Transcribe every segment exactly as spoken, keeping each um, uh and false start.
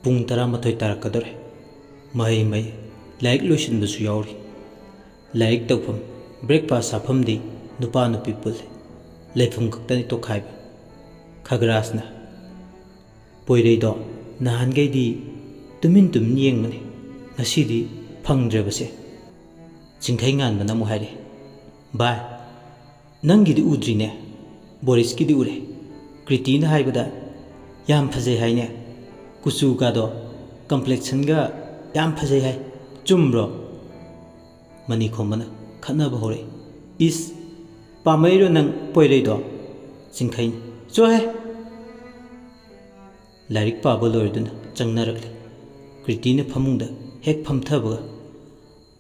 ꯄꯨꯡ ꯇꯔꯥꯃꯥꯊꯣꯏ ꯇꯥꯔꯛꯀꯗꯧꯔꯦ꯫ ꯃꯍꯩ ꯃꯍꯩ, ꯂꯥꯏꯔꯤꯛ ꯂꯣꯏꯁꯤꯟꯕꯁꯨ ꯌꯥꯎꯔꯤ꯫ ꯂꯥꯏꯔꯤꯛ ꯇꯧꯐꯝ, ꯕ꯭ꯔꯦꯛꯐꯥꯁ ꯆꯥꯐꯝꯗꯤ ꯅꯨꯄꯥ ꯅꯨꯄꯤ ꯄꯨꯜꯂꯦ꯫ ꯂꯩꯐꯝ ꯈꯛꯇꯅꯤ ꯇꯣꯈꯥꯏꯕ꯫ ꯈꯒ꯭ꯔꯥꯁꯅ, "ꯄꯣꯏꯔꯩꯗꯣ ꯅꯍꯥꯟꯈꯩꯗꯤ ꯇꯨꯃꯤꯟ ꯇꯨꯃꯤꯟ ꯌꯦꯡꯕꯅꯤ, ꯉꯁꯤꯗꯤ ꯐꯪꯗ꯭ꯔꯦꯕꯁꯦ꯫" ꯆꯤꯡꯈꯩ ꯉꯥꯟꯕꯅ ꯑꯃꯨꯛ ꯍꯥꯏꯔꯛꯏ, "ꯚꯥꯏ, ꯅꯪꯒꯤꯗꯤ ꯎꯗ꯭ꯔꯤꯅꯦ, ꯕꯣꯔꯤꯁꯀꯤꯗꯤ ꯎꯔꯦ꯫ ꯀ꯭ꯔꯤꯇꯤꯅ ꯍꯥꯏꯕꯗ ꯌꯥꯝ ꯐꯖꯩ ꯍꯥꯏꯅꯦ, ꯀꯨꯆꯨꯒꯗꯣ, ꯀꯝꯄ꯭ꯂꯦꯛꯁꯟꯒ ꯌꯥꯝ ꯐꯖꯩ ꯍꯥꯏ, ꯆꯨꯝꯕ꯭ꯔꯣ?" ꯃꯅꯤꯈꯣꯝꯕꯅ ꯈꯠꯅꯕ ꯍꯧꯔꯛꯏ, "ꯏꯁ, ꯄꯥꯝꯃꯛꯏꯔꯣ ꯅꯪ ꯄꯣꯏꯔꯩꯗꯣ?" ꯆꯤꯡꯈꯩꯅ, "ꯆꯣꯍꯦ!" ꯂꯥꯏꯔꯤꯛ ꯄꯥꯕ ꯂꯣꯏꯔꯗꯨꯅ ꯆꯪꯅꯔꯛꯂꯤ꯫ ꯀ꯭ꯔꯤꯇꯤꯅ ꯐꯃꯨꯡꯗ ꯍꯦꯛ ꯐꯝꯊꯕꯒ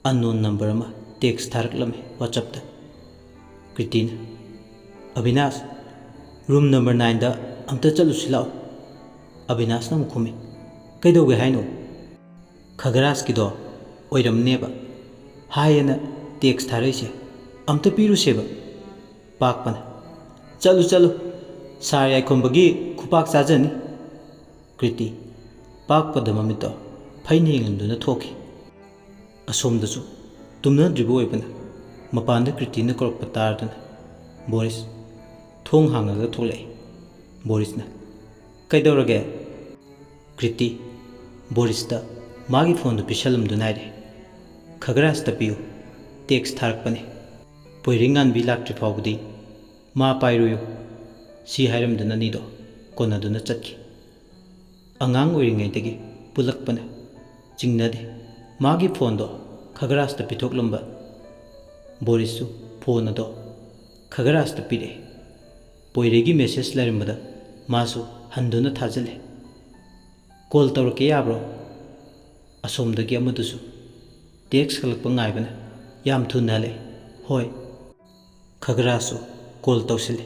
ꯑꯟꯅꯣꯟ ꯅꯝꯕꯔ ꯑꯃ ꯇꯦꯛꯁ ꯊꯥꯔꯛꯂꯝꯃꯤ ꯋꯥꯆꯞꯇ꯫ ꯀ꯭ꯔꯤꯇꯤꯅ, "ꯑꯕꯤꯅꯥꯁ, ꯔꯨꯝ ꯅꯝꯕꯔ ꯅꯥꯏꯟꯗ ꯑꯝꯇ ꯆꯠꯂꯨꯁꯤ ꯂꯥꯛꯑꯣ꯫" ꯑꯕꯤꯅꯥꯁꯅ ꯑꯃꯨꯛ ꯈꯨꯝꯃꯤ, "ꯀꯩꯗꯧꯒꯦ ꯍꯥꯏꯅꯣ?" "ꯈꯒꯔꯥꯖꯀꯤꯗꯣ ꯑꯣꯏꯔꯝꯅꯦꯕ ꯍꯥꯏꯌꯦꯅ ꯇꯦꯛꯁ ꯊꯥꯔꯛꯏꯁꯦ, ꯑꯝꯇ ꯄꯤꯔꯨꯁꯦꯕ꯫" ꯄꯥꯛꯄꯅ, "ꯆꯠꯂꯨ ꯆꯠꯂꯨ, ꯁꯥꯔ ꯌꯥꯏꯈꯣꯝꯕꯒꯤ ꯈꯨꯄꯥꯛ ꯆꯥꯖꯅꯤ꯫" ꯀ꯭ꯔꯤꯇꯤ ꯄꯥꯛꯄꯗ ꯃꯃꯤꯠꯇꯣ ꯐꯩꯅ ꯌꯦꯡꯂꯝꯗꯨꯅ ꯊꯣꯛꯈꯤ꯫ ꯑꯁꯣꯝꯗꯁꯨ ꯇꯨꯝꯅꯗ꯭ꯔꯤꯕ ꯑꯣꯏꯕꯅ ꯃꯄꯥꯟꯗ ꯀ꯭ꯔꯤꯇꯤꯅ ꯀꯧꯔꯛꯄ ꯇꯥꯔꯗꯨꯅ ꯕꯣꯔꯤꯁ ꯊꯣꯡ ꯍꯥꯡꯉꯒ ꯊꯣꯛꯂꯛꯏ꯫ ꯕꯣꯔꯤꯁꯅ, "ꯀꯩꯗꯧꯔꯒꯦ?" ꯀ꯭ꯔꯤꯇꯤ ꯕꯣꯔꯤꯁꯇ ꯃꯥꯒꯤ ꯐꯣꯟꯗꯨ ꯄꯤꯁꯜꯂꯝꯗꯨꯅ ꯍꯥꯏꯔꯦ, "ꯈꯒꯔꯥꯖꯇ ꯄꯤꯌꯨ, ꯇꯦꯛꯁ ꯊꯥꯔꯛꯄꯅꯦ꯫ ꯄꯣꯏꯔꯩꯉꯥꯟꯕꯤ ꯂꯥꯛꯇ꯭ꯔꯤ ꯐꯥꯎꯕꯗꯤ ꯃꯥ ꯄꯥꯏꯔꯨꯌꯨ꯫" ꯁꯤ ꯍꯥꯏꯔꯝꯗꯨꯅ ꯑꯅꯤꯗꯣ ꯀꯣꯟꯅꯗꯨꯅ ꯆꯠꯈꯤ꯫ ꯑꯉꯥꯡ ꯑꯣꯏꯔꯤꯉꯩꯗꯒꯤ ꯄꯨꯜꯂꯛꯄꯅ ꯆꯤꯡꯅꯗꯦ꯫ ꯃꯥꯒꯤ ꯐꯣꯟꯗꯣ ꯈꯒꯔꯥꯖꯇ ꯄꯤꯊꯣꯛꯂꯝꯕ ꯕꯣꯔꯤꯁꯁꯨ ꯐꯣꯟ ꯑꯗꯣ ꯈꯒꯔꯥꯖꯇ ꯄꯤꯔꯛꯏ꯫ ꯄꯣꯏꯔꯩꯒꯤ ꯃꯦꯁꯦꯖ ꯂꯩꯔꯝꯕꯗ ꯃꯥꯁꯨ ꯍꯟꯗꯨꯅ ꯊꯥꯖꯤꯜꯂꯦ꯫ "ꯀꯣꯜ ꯇꯧꯔꯛꯀꯦ ꯌꯥꯕ꯭ꯔꯣ?" ꯑꯁꯣꯝꯗꯒꯤ ꯑꯃꯗꯨꯁꯨ ꯇꯦꯛꯁ ꯍꯜꯂꯛꯄ ꯉꯥꯏꯕꯅ ꯌꯥꯝ ꯊꯨꯅ ꯍꯜꯂꯛꯏ꯫ "ꯍꯣꯏ꯫" ꯈꯒꯔꯥꯖꯁꯨ ꯀꯣꯜ ꯇꯧꯁꯤꯜꯂꯤ꯫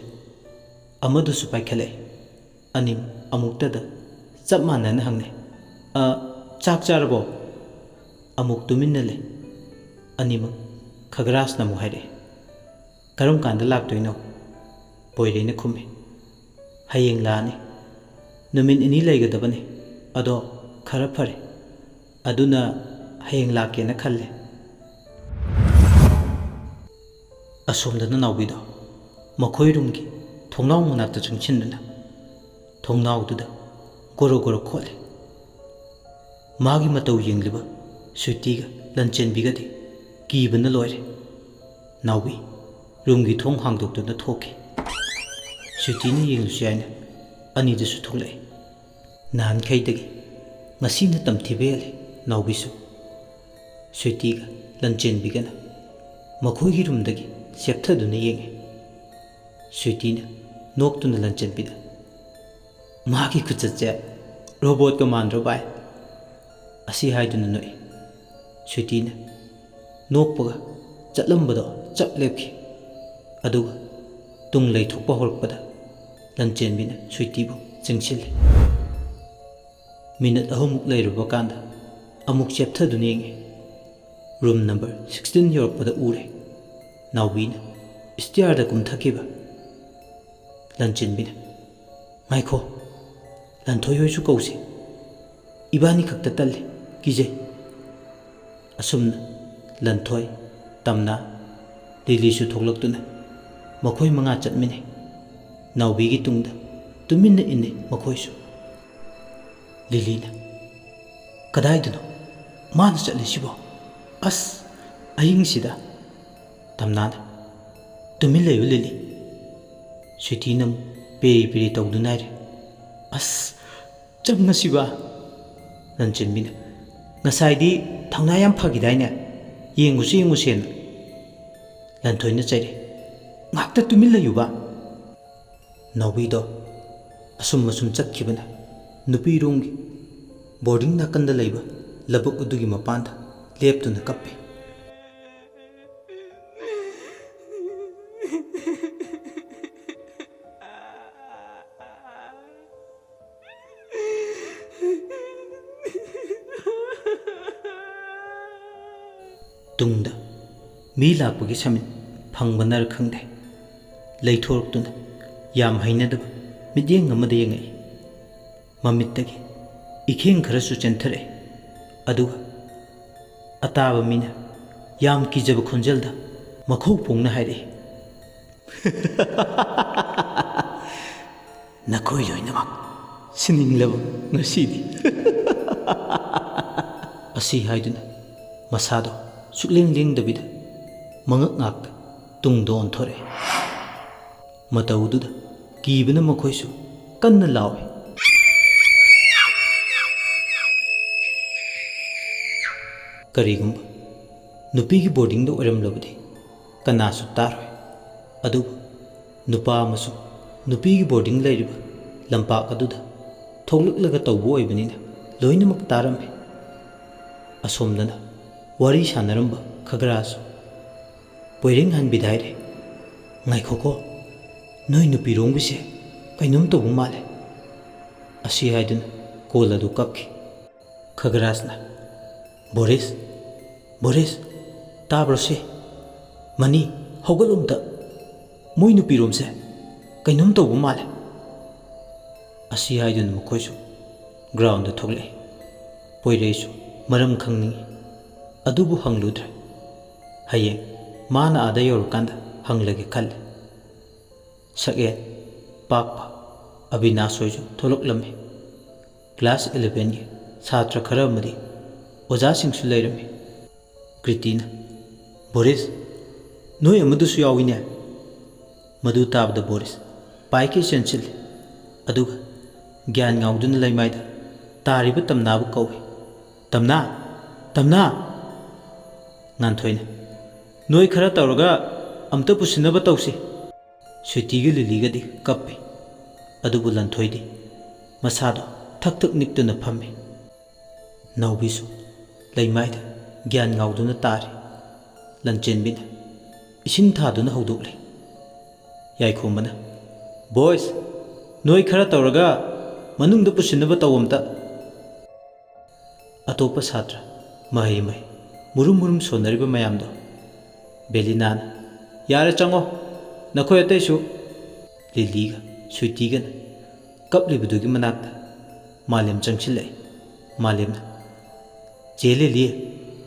ꯑꯃꯗꯨꯁꯨ ꯄꯥꯏꯈꯠꯂꯛꯏ꯫ ꯑꯅꯤꯃꯛ ꯑꯃꯨꯛꯇꯗ ꯆꯞ ꯃꯥꯟꯅꯅ ꯍꯪꯅꯩ, "ꯑ, ꯆꯥꯛ ꯆꯥꯔꯕꯣ?" ꯑꯃꯨꯛ ꯇꯨꯃꯤꯟꯅ ꯂꯩ꯫ ꯑꯅꯤꯃꯛ ꯈꯒꯔꯥꯖꯅ ꯑꯃꯨꯛ ꯍꯥꯏꯔꯛꯏ, "ꯀꯔꯝ ꯀꯥꯟꯗ ꯂꯥꯛꯇꯣꯏꯅꯣ?" ꯄꯣꯏꯔꯩꯅ ꯈꯨꯝꯃꯤ, "ꯍꯌꯦꯡ ꯂꯥꯛꯑꯅꯤ꯫ ꯅꯨꯃꯤꯠ ꯅꯤꯅꯤ ꯂꯩꯒꯗꯕꯅꯤ꯫ ꯑꯗꯣ "ꯈꯔ ꯐꯔꯦ, ꯑꯗꯨꯅ ꯍꯌꯦꯡ ꯂꯥꯛꯀꯦꯅ ꯈꯜꯂꯦ꯫" ꯑꯁꯣꯝꯗꯅ ꯅꯥꯎꯕꯤꯗꯣ ꯃꯈꯣꯏ ꯔꯨꯝꯒꯤ ꯊꯣꯡꯅꯥꯎ ꯃꯅꯥꯛꯇ ꯆꯪꯁꯤꯟꯗꯨꯅ ꯊꯣꯡꯅꯥꯎꯗꯨꯗ ꯒꯣꯔꯣ ꯒꯣꯔꯣ ꯈꯣꯠꯂꯤ꯫ ꯃꯥꯒꯤ ꯃꯇꯧ ꯌꯦꯡꯂꯤꯕ ꯁ꯭ꯋꯤꯇꯤꯒ ꯂꯟꯆꯦꯟꯕꯤꯒꯗꯤ ꯀꯤꯕꯅ ꯂꯣꯏꯔꯦ꯫ ꯅꯥꯎꯕꯤ ꯔꯨꯝꯒꯤ ꯊꯣꯡ ꯍꯥꯡꯗꯣꯛꯇꯨꯅ ꯊꯣꯛꯈꯤ꯫ ꯁ꯭ꯋꯤꯇꯤꯅ ꯌꯦꯡꯂꯨꯁꯤ ꯍꯥꯏꯅ ꯑꯅꯤꯗꯨꯁꯨ ꯊꯣꯛꯂꯛꯏ꯫ ꯅꯍꯥꯟꯈꯩꯗꯒꯤ ꯉꯁꯤꯅ ꯇꯝꯊꯤꯕ ꯍꯦꯜꯂꯤ ꯅꯥꯎꯕꯤꯁꯨ꯫ ꯁ꯭ꯋꯤꯇꯤꯒ ꯂꯟꯆꯦꯟꯕꯤꯒꯅ ꯃꯈꯣꯏꯒꯤ ꯔꯨꯝꯗꯒꯤ ꯆꯦꯞꯊꯗꯨꯅ ꯌꯦꯡꯉꯤ꯫ ꯁ꯭ꯋꯤꯇꯤꯅ ꯅꯣꯛꯇꯨꯅ ꯂꯟꯆꯦꯟꯕꯤꯗ, "ꯃꯥꯒꯤ ꯈꯨꯆꯠꯁꯦ ꯔꯣꯕꯣꯠꯀ ꯃꯥꯟꯗ꯭ꯔꯣ ꯚꯥꯏ?" ꯑꯁꯤ ꯍꯥꯏꯗꯨꯅ ꯅꯣꯛꯏ꯫ ꯁ꯭ꯋꯤꯇꯤꯅ ꯅꯣꯛꯄꯒ ꯆꯠꯂꯝꯕꯗꯣ ꯆꯞ ꯂꯦꯞꯈꯤ꯫ ꯑꯗꯨꯒ ꯇꯨꯡ ꯂꯩꯊꯣꯛꯄ ꯍꯧꯔꯛꯄꯗ ꯂꯟꯆꯦꯟꯕꯤꯅ ꯁ꯭ꯋꯤꯇꯤꯕꯨ ꯆꯤꯡꯁꯤꯜꯂꯤ꯫ ꯃꯤꯅꯠ ꯑꯍꯨꯝꯃꯨꯛ ꯂꯩꯔꯨꯕ ꯀꯥꯟꯗ ꯑꯃꯨꯛ ꯆꯦꯞꯊꯗꯨꯅ ꯌꯦꯡꯉꯤ꯫ ꯔꯨꯝ ꯅꯝꯕꯔ ꯁꯤꯛꯁꯇꯤꯟ ꯌꯧꯔꯛꯄꯗ ꯎꯔꯦ꯫ ꯅꯥꯎꯕꯤꯅ ꯏꯁꯇꯤꯌꯥꯔꯗ ꯀꯨꯝꯊꯈꯤꯕ꯫ ꯂꯟꯆꯦꯟꯕꯤꯅ, "ꯉꯥꯏꯈꯣ, ꯂꯟꯊꯣꯏ ꯍꯣꯏꯁꯨ ꯀꯧꯁꯤ꯫ ꯏꯕꯥꯅꯤ ꯈꯛꯇ ꯇꯜꯂꯤ, ꯀꯤꯖꯩ꯫" ꯑꯁꯨꯝꯅ ꯂꯟꯊꯣꯏ, ꯇꯝꯅꯥ, ꯂꯤꯂꯤꯁꯨ ꯊꯣꯛꯂꯛꯇꯨꯅ ꯃꯈꯣꯏ ꯃꯉꯥ ꯆꯠꯃꯤꯟꯅꯩ꯫ ꯅꯥꯎꯕꯤꯒꯤ ꯇꯨꯡꯗ ꯇꯨꯃꯤꯟꯅ ꯏꯟꯅꯩ ꯃꯈꯣꯏꯁꯨ꯫ ꯂꯤꯂꯤꯅ, "ꯀꯗꯥꯏꯗꯅꯣ ꯃꯥꯅ ꯆꯠꯂꯤꯁꯤꯕꯣ? ꯑꯁ, ꯑꯍꯤꯡꯁꯤꯗ!" ꯇꯝꯅꯥꯅ, "ꯇꯨꯃꯤꯟ ꯂꯩꯌꯨ ꯂꯤꯂꯤ꯫" ꯁ꯭ꯋꯤꯇꯤꯅ ꯑꯃꯨꯛ ꯄꯦꯔꯤ ꯄꯦꯔꯤ ꯇꯧꯗꯨꯅ ꯍꯥꯏꯔꯦ, "ꯑꯁ, ꯆꯪꯉꯁꯤꯕ?" ꯂꯟꯆꯦꯟꯕꯤꯅ, "ꯉꯁꯥꯏꯗꯤ ꯊꯧꯅꯥ ꯌꯥꯝ ꯐꯈꯤꯗꯥꯏꯅꯦ? ꯌꯦꯡꯉꯨꯁꯤ ꯌꯦꯡꯉꯨꯁꯦꯅ꯫" ꯂꯟꯊꯣꯏꯅ ꯆꯩꯔꯦ, "ꯉꯥꯛꯇ ꯇꯨꯃꯤꯟ ꯂꯩꯌꯨꯕ!" ꯅꯥꯎꯕꯤꯗꯣ ꯑꯁꯨꯝ ꯑꯁꯨꯝ ꯆꯠꯈꯤꯕꯅ ꯅꯨꯄꯤ ꯔꯨꯝꯒꯤ ꯕꯣꯔꯗꯤꯡ ꯅꯥꯀꯟꯗ ꯂꯩꯕ ꯂꯧꯕꯨꯛ ꯑꯗꯨꯒꯤ ꯃꯄꯥꯟꯗ ꯂꯦꯞꯇꯨꯅ ꯀꯞꯄꯤ꯫ ꯇꯨꯡꯗ ꯃꯤ ꯂꯥꯛꯄꯒꯤ ꯁꯃꯤꯠ ꯐꯪꯕꯅꯔ ꯈꯪꯗꯦ, ꯂꯩꯊꯣꯔꯛꯇꯨꯅ ꯌꯥꯝ ꯍꯩꯅꯗꯕ ꯃꯤꯠꯌꯦꯡ ꯑꯃꯗ ꯌꯦꯡꯉꯛꯏ꯫ ꯃꯃꯤꯠꯇꯒꯤ ꯏꯈꯦꯡ ꯈꯔꯁꯨ ꯆꯦꯟꯊꯔꯛꯑꯦ꯫ ꯑꯗꯨꯒ ꯑꯇꯥꯕ ꯃꯤꯅ ꯌꯥꯝ ꯀꯤꯖꯕ ꯈꯣꯟꯖꯦꯜꯗ ꯃꯈꯧ ꯄꯣꯡꯅ ꯍꯥꯏꯔꯛꯏ, "ꯅꯈꯣꯏ ꯂꯣꯏꯅꯃꯛ ꯁꯤꯅꯤꯡꯂꯕ ꯉꯁꯤꯗꯤ?" ꯑꯁꯤ ꯍꯥꯏꯗꯨꯅ ꯃꯁꯥꯗꯣ ꯁꯨꯛꯂꯦꯡ ꯂꯦꯡꯗꯕꯤꯗ ꯃꯉꯛ ꯉꯥꯛꯇ ꯇꯨꯡꯗ ꯑꯣꯟꯊꯣꯔꯛꯑꯦ꯫ ꯃꯇꯧꯗꯨꯗ ꯀꯤꯕꯅ ꯃꯈꯣꯏꯁꯨ ꯀꯟꯅ ꯂꯥꯎꯏ꯫ ꯀꯔꯤꯒꯨꯝꯕ ꯅꯨꯄꯤꯒꯤ ꯕꯣꯔꯗꯤꯡꯗ ꯑꯣꯏꯔꯝꯂꯕꯗꯤ ꯀꯅꯥꯁꯨ ꯇꯥꯔꯣꯏ꯫ ꯑꯗꯨꯕꯨ ꯅꯨꯄꯥ ꯑꯃꯁꯨꯡ ꯅꯨꯄꯤꯒꯤ ꯕꯣꯔꯗꯤꯡ ꯂꯩꯔꯤꯕ ꯂꯝꯄꯥꯛ ꯑꯗꯨꯗ ꯊꯣꯛꯂꯛꯂꯒ ꯇꯧꯕ ꯑꯣꯏꯕꯅꯤꯅ ꯂꯣꯏꯅꯃꯛ ꯇꯥꯔꯝꯃꯤ꯫ ꯑꯁꯣꯝꯗꯅ ꯋꯥꯔꯤ ꯁꯥꯟꯅꯔꯝꯕ ꯈꯒ꯭ꯔꯥꯁꯨ ꯄꯣꯏꯔꯦꯡ ꯍꯟꯕꯤꯗ ꯍꯥꯏꯔꯦ, "ꯉꯥꯏꯈꯣꯀꯣ, ꯅꯣꯏ ꯅꯨꯄꯤꯔꯣꯝꯒꯤꯁꯦ ꯀꯩꯅꯣꯝ ꯇꯧꯕ ꯃꯥꯜꯂꯦ"꯫ ꯑꯁꯤ ꯍꯥꯏꯗꯨꯅ ꯀꯣꯜ ꯑꯗꯨ ꯀꯛꯈꯤ꯫ ꯈꯒ꯭ꯔꯥꯁꯅ, "ꯕꯣꯔꯤꯁ, ꯕꯣꯔꯤꯁ, ꯇꯥꯕ꯭ꯔꯣ ꯁꯤ? ꯃꯅꯤ, ꯍꯧꯒꯠꯂꯣ ꯑꯝꯇ꯫ ꯃꯣꯏ ꯅꯨꯄꯤꯔꯣꯝꯁꯦ ꯀꯩꯅꯣꯝ ꯇꯧꯕ ꯃꯥꯜꯂꯦ"꯫ ꯑꯁꯤ ꯍꯥꯏꯗꯨꯅ ꯃꯈꯣꯏꯁꯨ ꯒ꯭ꯔꯥꯎꯟꯗ ꯊꯣꯛꯂꯛꯏ꯫ ꯄꯣꯏꯔꯩꯁꯨ ꯃꯔꯝ ꯈꯪꯅꯤꯡꯏ, ꯑꯗꯨꯕꯨ ꯍꯪꯂꯨꯗ꯭ꯔꯦ꯫ ꯍꯌꯦꯡ ꯃꯥꯅ ꯑꯥꯗ ꯌꯧꯔꯀꯥꯟꯗ ꯍꯪꯂꯒꯦ ꯈꯜꯂꯤ꯫ ꯁꯛꯍꯦꯟ ꯄꯥꯛꯄ ꯑꯕꯤꯅꯥꯁ ꯍꯣꯏꯁꯨ ꯊꯣꯛꯂꯛꯂꯝꯃꯤ꯫ ꯀ꯭ꯂꯥꯁ ꯏꯂꯦꯚꯦꯟꯒꯤ ꯁꯥꯇ꯭ꯔ ꯈꯔ ꯑꯃꯗꯤ ꯑꯣꯖꯥꯁꯤꯡꯁꯨ ꯂꯩꯔꯝꯃꯤ꯫ ꯀ꯭ꯔꯤꯇꯤꯅ, "ꯕꯣꯔꯤꯁ, ꯅꯣꯏ ꯑꯃꯗꯨꯁꯨ ꯌꯥꯎꯏꯅꯦ"꯫ ꯃꯗꯨ ꯇꯥꯕꯗ ꯕꯣꯔꯤꯁ ꯄꯥꯏꯈꯩ ꯆꯦꯟꯁꯤꯜꯂꯤ꯫ ꯑꯗꯨꯒ ꯒ꯭ꯌꯥꯟ ꯉꯥꯎꯗꯨꯅ ꯂꯩꯃꯥꯏꯗ ꯇꯥꯔꯤꯕ ꯇꯝꯅꯥꯕꯨ ꯀꯧꯏ, "ꯇꯝꯅꯥ! ꯇꯝꯅꯥ!" ꯉꯥꯟꯊꯣꯏꯅ, "ꯅꯣꯏ ꯈꯔ ꯇꯧꯔꯒ ꯑꯝꯇ ꯄꯨꯁꯤꯟꯅꯕ ꯇꯧꯁꯤ"꯫ ꯁ꯭ꯋꯤꯇꯤꯒ ꯂꯤꯂꯤꯒꯗꯤ ꯀꯞꯄꯤ꯫ ꯑꯗꯨꯕꯨ ꯂꯟꯊꯣꯏꯗꯤ ꯃꯁꯥꯗꯣ ꯊꯛ ꯊꯛ ꯅꯤꯛꯇꯨꯅ ꯐꯝꯃꯤ꯫ ꯅꯥꯎꯕꯤꯁꯨ ꯂꯩꯃꯥꯏꯗ ꯒ꯭ꯌꯥꯟ ꯉꯥꯎꯗꯨꯅ ꯇꯥꯔꯤ꯫ ꯂꯟꯆꯦꯟꯕꯤꯅ ꯏꯁꯤꯡ ꯊꯥꯗꯨꯅ ꯍꯧꯗꯣꯛꯂꯤ꯫ ꯌꯥꯏꯈꯣꯝꯕꯅ, "ꯕꯣꯏꯁ, ꯅꯣꯏ ꯈꯔ ꯇꯧꯔꯒ ꯃꯅꯨꯡꯗ ꯄꯨꯁꯤꯟꯅꯕ ꯇꯧ ꯑꯝꯇ"꯫ ꯑꯇꯣꯞꯄ ꯁꯥꯇ꯭ꯔ ꯃꯍꯩ ꯃꯍꯩ ꯃꯨꯔꯨꯝ ꯃꯨꯔꯨꯝ ꯁꯣꯟꯅꯔꯤꯕ ꯃꯌꯥꯝꯗꯣ꯫ ꯕꯦꯂꯤꯅꯥꯅ, "ꯌꯥꯔꯦ, ꯆꯪꯉꯣ, ꯅꯈꯣꯏ ꯑꯇꯩꯁꯨ"꯫ ꯂꯤꯂꯤꯒ ꯁ꯭ꯋꯤꯇꯤꯒꯅ ꯀꯞꯂꯤꯕꯗꯨꯒꯤ ꯃꯅꯥꯛꯇ ꯃꯥꯂꯦꯝ ꯆꯪꯁꯤꯜꯂꯛꯏ꯫ ꯃꯥꯂꯦꯝꯅ, "ꯆꯦ ꯂꯤꯂꯤ,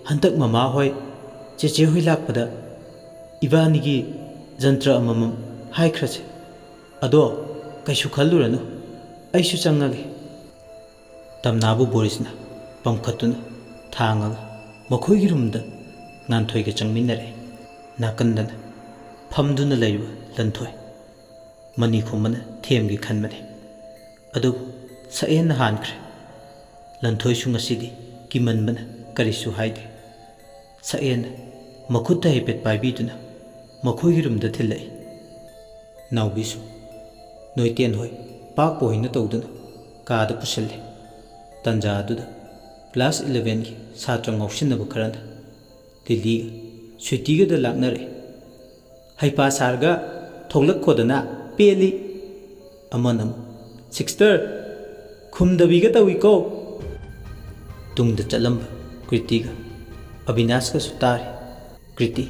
ꯍꯟꯗꯛ ꯃꯃꯥ ꯍꯣꯏ, ꯆꯦꯆꯦ ꯍꯣꯏ ꯂꯥꯛꯄꯗ ꯏꯕꯥꯅꯤꯒꯤ ꯖꯟꯇ꯭ꯔ ꯑꯃꯃꯝ ꯍꯥꯏꯈ꯭ꯔꯁꯦ꯫ ꯑꯗꯣ ꯀꯩꯁꯨ ꯈꯜꯂꯨꯔꯅꯨ, ꯑꯩꯁꯨ ꯆꯪꯉꯒꯦ"꯫ ꯇꯝꯅꯥꯕꯨ ꯕꯣꯔꯤꯁꯅ ꯄꯝꯈꯠꯇꯨꯅ ꯊꯥꯡꯉꯒ ꯃꯈꯣꯏꯒꯤ ꯔꯨꯝꯗ ꯉꯥꯟꯊꯣꯏꯒ ꯆꯪꯃꯤꯟꯅꯔꯦ꯫ ꯅꯥꯀꯟꯗꯅ ꯐꯝꯗꯨꯅ ꯂꯩꯔꯤꯕ ꯂꯟꯊꯣꯏ꯫ ꯃꯅꯤ ꯈꯣꯝꯕꯅ ꯊꯦꯝꯒꯦ ꯈꯟꯕꯅꯤ꯫ ꯑꯗꯨꯕꯨ ꯁꯛꯍꯦꯟꯅ ꯍꯥꯟꯈ꯭ꯔꯦ꯫ ꯂꯟꯊꯣꯏꯁꯨ ꯉꯁꯤꯗꯤ ꯀꯤꯃꯟꯕꯅ ꯀꯔꯤꯁꯨ ꯍꯥꯏꯗꯦ꯫ ꯁꯛꯍꯦꯟꯅ ꯃꯈꯨꯠꯇ ꯍꯥꯏꯐꯦꯠ ꯄꯥꯏꯕꯤꯗꯨꯅ ꯃꯈꯣꯏꯒꯤ ꯔꯨꯝꯗ ꯊꯤꯜꯂꯛꯏ꯫ ꯅꯥꯎꯕꯤꯁꯨ ꯅꯣꯏꯇꯦꯟ ꯍꯣꯏ, ꯄꯥꯛꯄ ꯍꯣꯏꯅ ꯇꯧꯗꯨꯅ ꯀꯥꯗ ꯄꯨꯁꯤꯜꯂꯤ꯫ ꯇꯟꯖꯥ ꯑꯗꯨꯗ ꯀ꯭ꯂꯥꯁ ꯏꯂꯚꯦꯟꯒꯤ ꯁꯥꯇ꯭ꯔ ꯉꯥꯎꯁꯤꯟꯅꯕ ꯈꯔꯅ ꯂꯤꯂꯤꯒ ꯁ꯭ꯋꯤꯇꯤꯒꯗ ꯂꯥꯛꯅꯔꯛꯏ꯫ "ꯍꯩꯄꯥ ꯁꯥꯔꯒ ꯊꯣꯛꯂꯛꯈꯣꯗꯅ, ꯄꯦꯜꯂꯤ"꯫ ꯑꯃꯅ ꯑꯃꯨꯛ, "ꯁꯤꯛꯁꯇꯔ, ꯈꯨꯝꯗꯕꯤꯒ ꯇꯧꯏꯀꯣ"꯫ ꯇꯨꯡꯗ ꯆꯠꯂꯝꯕ ꯀ꯭ꯔꯤꯇꯤꯒ ꯑꯕꯤꯅꯥꯁꯀꯁꯨ ꯇꯥꯔꯤ꯫ ꯀ꯭ꯔꯤꯇꯤ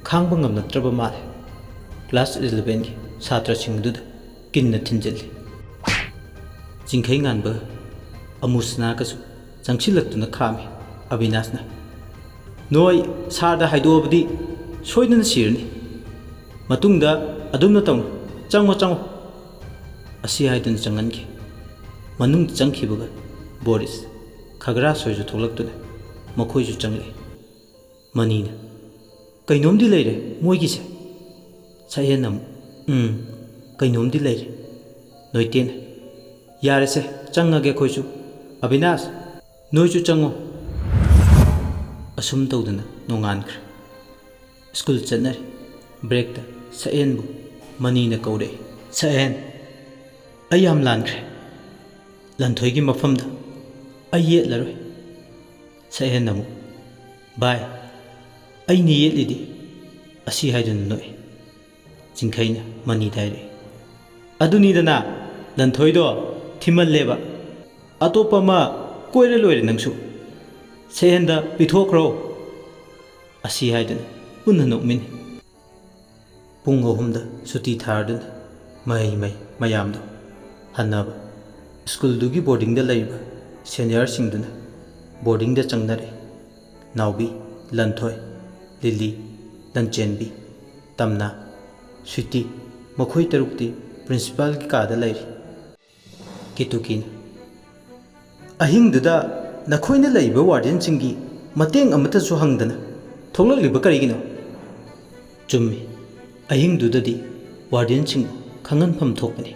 ꯈꯥꯡꯕ ꯉꯝꯂꯛꯇ꯭ꯔꯕ ꯃꯥꯜꯂꯦ꯫ ꯀ꯭ꯂꯥꯁ ꯏꯂꯚꯦꯟꯒꯤ ꯁꯥꯇ꯭ꯔꯁꯤꯡꯗꯨꯗ ꯀꯤꯟꯅ ꯊꯤꯟꯖꯤꯜꯂꯤ꯫ ꯆꯤꯡꯈꯩ ꯉꯥꯟꯕꯒ ꯑꯃꯨꯁꯅꯥꯒꯁꯨ ꯆꯪꯁꯤꯜꯂꯛꯇꯨꯅ ꯈꯥꯝꯃꯤ꯫ ꯑꯕꯤꯅꯥꯁꯅ, "ꯅꯣꯏ ꯁꯥꯔꯗ ꯍꯥꯏꯗꯣꯛꯑꯕꯗꯤ ꯁꯣꯏꯗꯅ ꯁꯤꯔꯅꯤ꯫ ꯃꯇꯨꯡꯗ ꯑꯗꯨꯝꯅ ꯇꯧꯅꯨ꯫ ꯆꯪꯉꯣ, ꯆꯪꯉꯣ"꯫ ꯑꯁꯤ ꯍꯥꯏꯗꯨꯅ ꯆꯪꯍꯟꯈꯤ꯫ ꯃꯅꯨꯡꯗ ꯆꯪꯈꯤꯕꯒ ꯕꯣꯔꯤꯁ, ꯈꯒ꯭ꯔꯥꯁ ꯍꯣꯏꯁꯨ ꯊꯣꯛꯂꯛꯇꯨꯅ ꯃꯈꯣꯏꯁꯨ ꯆꯪꯂꯛꯏ꯫ ꯃꯅꯤꯅ, "ꯀꯩꯅꯣꯝꯗꯤ ꯂꯩꯔꯦ ꯃꯣꯏꯒꯤꯁꯦ"꯫ ꯁꯛꯍꯦꯟꯅ ꯑꯃꯨꯛ, "ꯎꯝ, ꯀꯩꯅꯣꯝꯗꯤ ꯂꯩꯔꯦ"꯫ ꯅꯣꯏꯇꯦꯟꯅ, "ꯌꯥꯔꯦꯁꯦ, ꯆꯪꯉꯒꯦ ꯑꯩꯈꯣꯏꯁꯨ꯫ ꯑꯕꯤꯅꯥꯁ, ꯅꯣꯏꯁꯨ ꯆꯪꯉꯣ"꯫ ꯑꯁꯨꯝ ꯇꯧꯗꯅ ꯅꯣꯡꯉꯥꯟꯈ꯭ꯔꯦ꯫ ꯁ꯭ꯀꯨꯜ ꯆꯠꯅꯔꯤ꯫ ꯕ꯭ꯔꯦꯛꯇ ꯁꯛꯍꯦꯟꯕꯨ ꯃꯅꯤꯅ ꯀꯧꯔꯛꯏ꯫ "ꯁꯛꯍꯦꯟ, ꯑꯩ ꯌꯥꯝ ꯂꯥꯟꯈ꯭ꯔꯦ꯫ ꯂꯟꯊꯣꯏꯒꯤ ꯃꯐꯝꯗ ꯑꯩ ꯌꯦꯠꯂꯔꯣꯏ"꯫ ꯁꯛꯍꯦꯟꯅ ꯑꯃꯨꯛ, "ꯚꯥꯏ, ꯑꯩꯅ ꯌꯦꯠꯂꯤꯗꯤ"꯫ ꯑꯁꯤ ꯍꯥꯏꯗꯨꯅ ꯅꯣꯛꯏ꯫ ꯆꯤꯡꯈꯩꯅ ꯃꯅꯤꯗ ꯍꯥꯏꯔꯛꯏ, "ꯑꯗꯨꯅꯤꯗꯅ, ꯂꯟꯊꯣꯏꯗꯣ ꯊꯤꯃꯜꯂꯦꯕ꯫ ꯑꯇꯣꯞꯄ ꯑꯃ ꯀꯣꯏꯔ ꯂꯣꯏꯔꯦ ꯅꯪꯁꯨ꯫ ꯁꯛꯍꯦꯟꯗ ꯄꯤꯊꯣꯛꯈ꯭ꯔꯣ"꯫ ꯑꯁꯤ ꯍꯥꯏꯗꯨꯅ ꯄꯨꯟꯅ ꯅꯣꯛꯃꯤꯟꯅꯩ꯫ ꯄꯨꯡ ꯑꯍꯨꯝꯗ ꯁꯨꯇꯤ ꯊꯥꯔꯗꯨꯅ ꯃꯍꯩ ꯃꯍꯩ ꯃꯌꯥꯝꯗꯣ ꯍꯟꯅꯕ꯫ ꯁ꯭ꯀꯨꯜꯗꯨꯒꯤ ꯕꯣꯔꯗꯤꯡꯗ ꯂꯩꯔꯤꯕ ꯁꯦꯅꯤꯌꯔꯁꯤꯡꯗꯨꯅ ꯕꯣꯔꯗꯤꯡꯗ ꯆꯪꯅꯔꯦ꯫ ꯅꯥꯎꯕꯤ, ꯂꯟꯊꯣꯏ, ꯂꯤꯂꯤ, ꯂꯟꯆꯦꯟꯕꯤ, ꯇꯝꯅꯥ, ꯁ꯭ꯋꯤꯇꯤ, ꯃꯈꯣꯏ ꯇꯔꯨꯛꯇꯤ ꯄ꯭ꯔꯤꯟꯁꯤꯄꯥꯜꯒꯤ ꯀꯥꯗ ꯂꯩꯔꯤ꯫ ꯀꯦꯇꯨꯀꯤꯅ, "ꯑꯍꯤꯡꯗꯨꯗ ꯅꯈꯣꯏꯅ ꯂꯩꯔꯤꯕ ꯋꯥꯔꯗꯦꯟꯁꯤꯡꯒꯤ ꯃꯇꯦꯡ ꯑꯃꯠꯇꯁꯨ ꯍꯪꯗꯅ ꯊꯣꯛꯂꯛꯂꯤꯕ ꯀꯔꯤꯒꯤꯅꯣ?" "ꯆꯨꯝꯃꯤ, ꯑꯍꯤꯡꯗꯨꯗꯗꯤ ꯋꯥꯔꯗꯦꯟꯁꯤꯡꯕꯨ ꯈꯪꯍꯟꯐꯝ ꯊꯣꯛꯄꯅꯤ,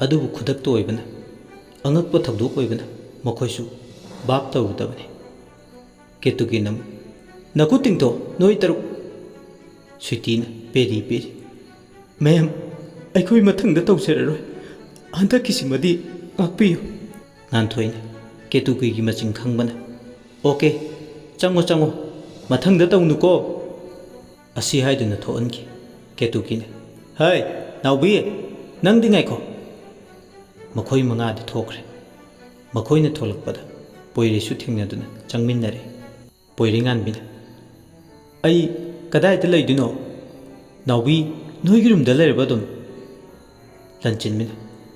ꯑꯗꯨꯕꯨ ꯈꯨꯗꯛꯇ ꯑꯣꯏꯕꯅ, ꯑꯉꯛꯄ ꯊꯧꯗꯣꯛ ꯑꯣꯏꯕꯅ ꯃꯈꯣꯏꯁꯨ ꯚꯥꯞ ꯇꯧꯔꯨꯗꯕꯅꯤ꯫" ꯀꯦꯇꯨꯀꯤꯅ ꯑꯃꯨꯛ, "ꯅꯈꯨꯠ ꯇꯤꯡꯊꯣꯛ, ꯅꯣꯏ ꯇꯔꯨꯛ!" ꯁ꯭ꯋꯤꯇꯤꯅ ꯄꯦꯔꯤ ꯄꯦꯔꯤ, "ꯃꯦꯝ, ꯑꯩꯈꯣꯏ ꯃꯊꯪꯗ ꯇꯧꯖꯔꯔꯣꯏ꯫ ꯍꯟꯗꯛꯀꯤꯁꯤꯃꯗꯤ ꯉꯥꯛꯄꯤꯌꯨ꯫" ꯉꯥꯟꯊꯣꯏꯅ ꯀꯦꯇꯨꯀꯤꯒꯤ ꯃꯆꯤꯡ ꯈꯪꯕꯅ, "ꯑꯣꯀꯦ, ꯆꯪꯉꯣ, ꯆꯪꯉꯣ, ꯃꯊꯪꯗ ꯇꯧꯅꯨꯀꯣ!" ꯑꯁꯤ ꯍꯥꯏꯗꯨꯅ ꯊꯣꯛꯍꯟꯈꯤ꯫ ꯀꯦꯇꯨꯀꯤꯅ, "ꯍꯩ, ꯅꯥꯎꯕꯤ, ꯅꯪꯗꯤ ꯉꯥꯏꯈꯣ!" ꯃꯈꯣꯏ ꯃꯉꯥꯗꯤ ꯊꯣꯛꯈ꯭ꯔꯦ꯫ ꯃꯈꯣꯏꯅ ꯊꯣꯛꯂꯛꯄꯗ ꯄꯣꯏꯔꯩꯁꯨ ꯊꯦꯡꯅꯗꯨꯅ ꯆꯪꯃꯤꯟꯅꯔꯦ꯫ ꯄꯣꯏꯔꯩꯉꯥꯟꯕꯤꯅ, "ꯑꯩ ꯀꯗꯥꯏꯗ ꯂꯩꯗꯣꯏꯅꯣ? ꯅꯥꯎꯕꯤ, ꯅꯣꯏꯒꯤ ꯔꯨꯝꯗ ꯂꯩꯔꯕ ꯑꯗꯨꯝ?" ꯂꯟꯆꯦꯟꯕꯤꯅ,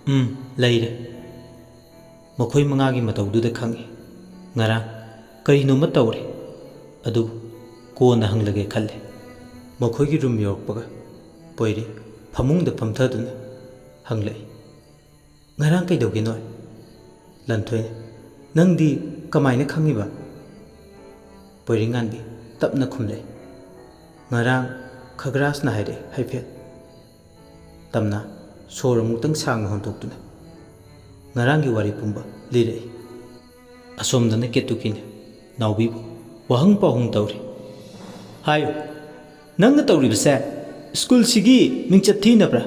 "ꯎꯝ, ꯂꯩꯔꯦ꯫" ꯃꯈꯣꯏ ꯃꯉꯥꯒꯤ ꯃꯇꯧꯗꯨꯗ ꯈꯪꯏ, ꯉꯔꯥꯡ ꯀꯔꯤꯅꯣꯃ ꯇꯧꯔꯦ꯫ ꯑꯗꯨꯕꯨ ꯀꯣꯟꯅ ꯍꯪꯂꯒꯦ ꯈꯜꯂꯦ꯫ ꯃꯈꯣꯏꯒꯤ ꯔꯨꯝ ꯌꯧꯔꯛꯄꯒ ꯄꯣꯏꯔꯩ ꯐꯃꯨꯡꯗ ꯐꯝꯊꯗꯨꯅ ꯍꯪꯂꯛꯏ, "ꯉꯔꯥꯡ ꯀꯩꯗꯧꯒꯦ ꯅꯣꯏ?" ꯂꯟꯊꯣꯏꯅ, "ꯅꯪꯗꯤ ꯀꯃꯥꯏꯅ ꯈꯪꯉꯤꯕ?" ꯄꯣꯏꯔꯩꯉꯥꯟꯕꯤ ꯇꯞꯅ ꯈꯨꯝꯂꯛꯏ, "ꯉꯔꯥꯡ ꯈꯒ꯭ꯔꯥꯁꯅ ꯍꯥꯏꯔꯛꯑꯦ ꯍꯥꯏꯐꯦꯠ꯫" ꯇꯝꯅ ꯁꯣꯔ ꯑꯃꯨꯛꯇꯪ ꯁꯥꯡꯅ ꯍꯣꯟꯗꯣꯛꯇꯨꯅ ꯉꯔꯥꯡꯒꯤ ꯋꯥꯔꯤ ꯄꯨꯝꯕ ꯂꯤꯔꯛꯏ꯫ ꯑꯁꯣꯝꯗꯅ ꯀꯦꯇꯨꯀꯤꯅ ꯅꯥꯎꯕꯤꯕꯨ ꯋꯥꯍꯪ ꯄꯥꯎꯍꯪ ꯇꯧꯔꯤ꯫ "ꯍꯥꯏꯌꯨ, ꯅꯪꯅ ꯇꯧꯔꯤꯕꯁꯦ ꯁ꯭ꯀꯨꯜꯁꯤꯒꯤ ꯃꯤꯡꯆꯠ ꯊꯤꯅꯕ꯭ꯔꯥ?